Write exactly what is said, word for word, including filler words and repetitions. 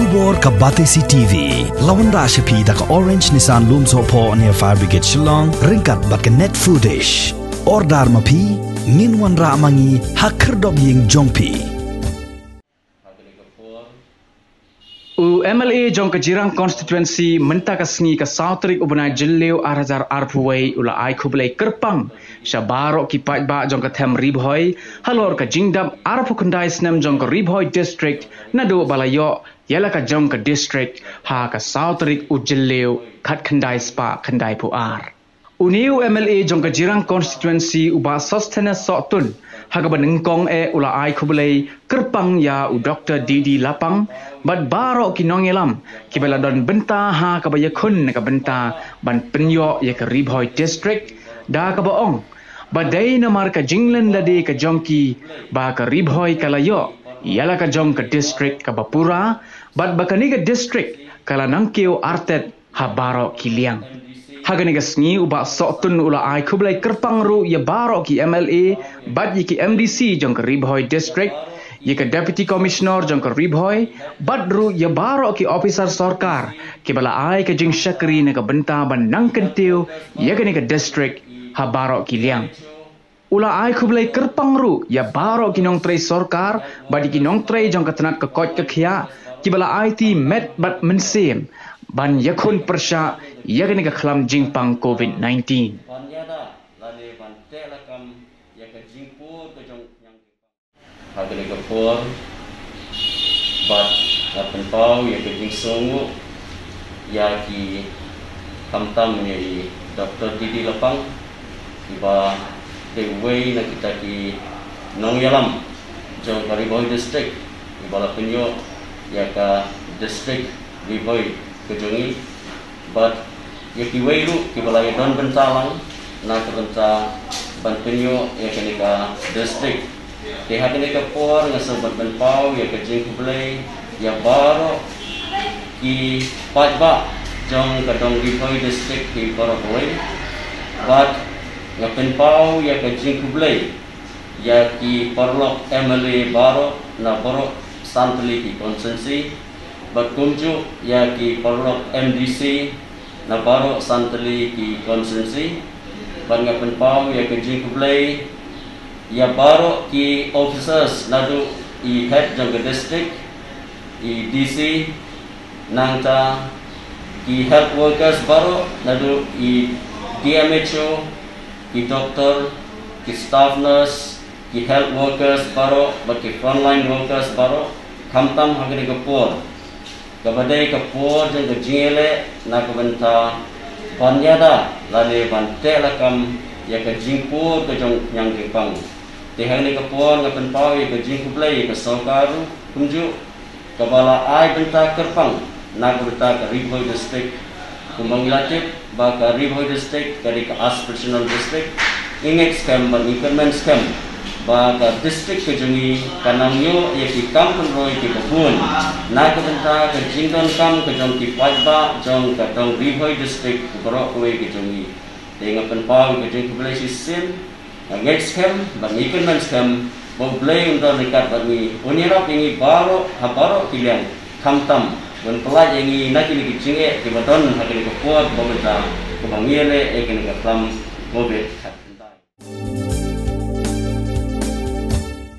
Khubor ka Batesi T V la wanrah sha phi da ka Orange Nissan Lumsohphoh near Fire Brigade Shillong ryngkat bad ka Net Foodish. Order ma phi, ngin wanrah ma ngi ha khyrdop ïing jong phi. U M L A jong ka Jirang Constituency mynta ka sngi ka saw tarik u bnai Jylliew ar hajar arphew wei u la ai khublei kyrpang sha baroh ki paidbah jong ka them Ri Bhoi halor ka jingdap arphew khyndai snem jong ka Ri Bhoi District naduh ba la ïoh ïa la ka jong ka district ha ka saw tarik u Jylliew khatkhyndai spah khyndaiphew ar. Une u M L A jong ka Jirang Constituency u Bah Sosthenes Sohtun ha kaba nyngkong eh u la ai khublei kyrpang ïa u Doktor D D Lapang bad baroh ki nongïalam kiba la don bynta ha kaba ïakhun na ka bynta ban pynïoh ïa ka Ri Bhoi District da kaba ong ba dei namar ka jingleh lade ka jong ki ba ka Ri Bhoi ka la ïoh ïa la ka jong ka district kaba pura bad ba kane ka district ka la nang kiew artet ha baroh ki liang. Ha kane ka sngi u Bah Sohtun u la ai khublei kyrpang ruh ïa baroh ki M L A bad ïa ki M D C jong ka Ri Bhoi District, ïa ka Deputy Commissioner jong ka Ri Bhoi bad ruh ïa baroh ki ophisar sorkar kiba la ai ka jingshakri na ka bynta ban nang kyntiew ïa kane ka district ha baroh ki liang. U la ai khublei kyrpang ruh ïa baroh ki nongtrei sorkar bad ïa ki nongtrei jong ka tnat ka koit ka khiah kiba la aiti met bad mynsiem ban ïakhun pyrshah ïa kane ka khlam jingpang Covid nineteen. Ban ïada lane ban teh lakam ïa ka jingpur ka jong ha kane ka por bad nga pynpaw ïa ka jingsngewnguh ïa ki khamtam ïa i Doktor D D Lapang iba dei uwei na kita ki nongïalam jong ka Ri Bhoi District iba la pynïoh ïa ka district Ri Bhoi ka jong i bad ïa kiwei ruh kiba la ïadon bynta lang na ka bynta ban pynïoh ïa kane ka district. Te ha kane ka por nga sngewbha ban pynpaw ïa ka jingkhublei ïa baroh ki paidbah jong ka dong Ri Bhoi District ki baroh kawei bad nga pynpaw ïa ka jingkhublei ïa ki paralok M L A baroh na baroh san tylli ki constituency bad kumjuh ïa ki paralok M D C na baroh san tylli ki constituency bad nga pynpaw ïa ka jingkhublei ïa baroh ki officers naduh i head jong ka district, i D C, nangta ki health workers baroh naduh i D M H O, ki doctor, ki staff nurse, ki health workers baroh bad ki frontline workers baroh khamtam ha kane ka por. Kaba dei ka por jong ka jingïaleh na ka bynta ban ïada lane ban teh lakam ïa ka jingpur ka jong ñiang jingpang. Te ha kane ka por nga pynpaw ïa ka jingkhublei ïa ka sorkar kumjuh kaba la ai bynta kyrpang na ka bynta ka Ri Bhoi District. Kumba ngi la tip ba ka Ri Bhoi District ka dei ka aspirational district. Ngi ngeit skhem bad ngi kyrmen skhem ba ka district ka jong ngi kan nang ïoh ïa ki kam pynroi kiba bun na ka bynta ka jingdonkam ka jong ki paidbah jong ka dong Ri Bhoi District baroh kawei ka jong ngi. Te nga pynpaw ka jingkhublei shisien. Nga ngeit skhem bad ngi kyrmen skhem ba U Blei un don ryngkat bad ngi, un ïarap ïa ngi baroh ha baroh ki liang, khamtam un pyllait ïa ngi na kine ki jingeh kiba don ha kine ki por ba mynta, kaba ngi ïaleh ïa kane ka khlam Covid